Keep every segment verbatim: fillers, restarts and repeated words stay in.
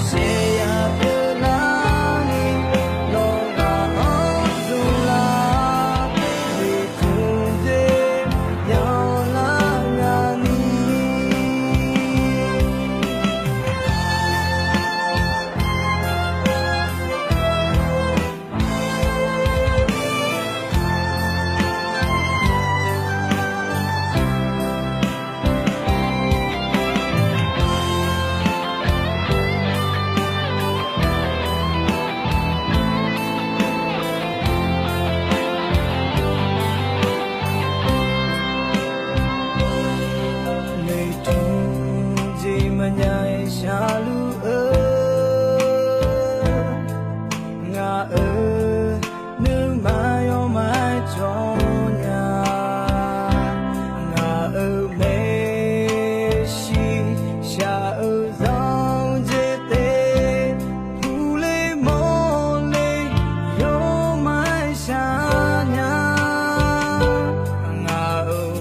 Shaqyaq pyeuflar ni, nawq ghaq-anr dzmqlar, miqtmq dzer yanlar nya ni. Noeqtmq jeq maqnya-aer sharluf-eu, ngaq-euq nuima yawmaf jawr nya. Ngaq-euq maeqshi shaq-eu zanq jeq te, puqle mawrle yawmaf shaq nya. Ngaq-euq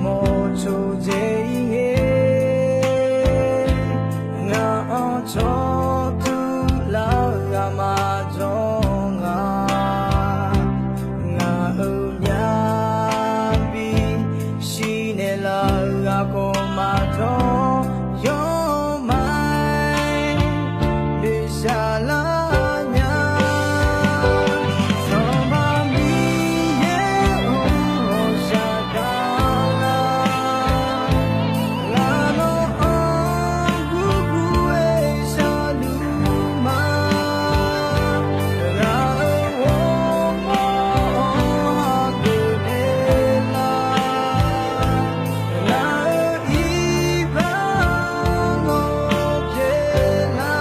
ghawrmawr coqdzae-ir ngae, ngaq-anr cawq tuq lar-eu ghaq maqjawr nga. Ngaq-euq myavbi shir naeqlaf-eu ghaq khawf maqjawr, yawmaf-aer noeqshaq lar nya. Sanqpaq Miqyaer-or, ghawqshaq gaq-a, ngaq nawr-anr gurgur-aer sharluf ma. Ngaq-euq ghawrmawr-anr hageuf naeqlar, ngaq-euq iqbax nawq pyeuflar.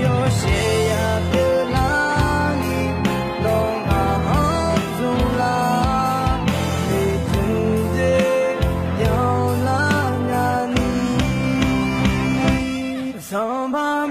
Yawshaef yaq pyeuflar ni, nawq ghaq-anr dzmqlar, miqtmq dzer yanlar nya ni. Sanqpaq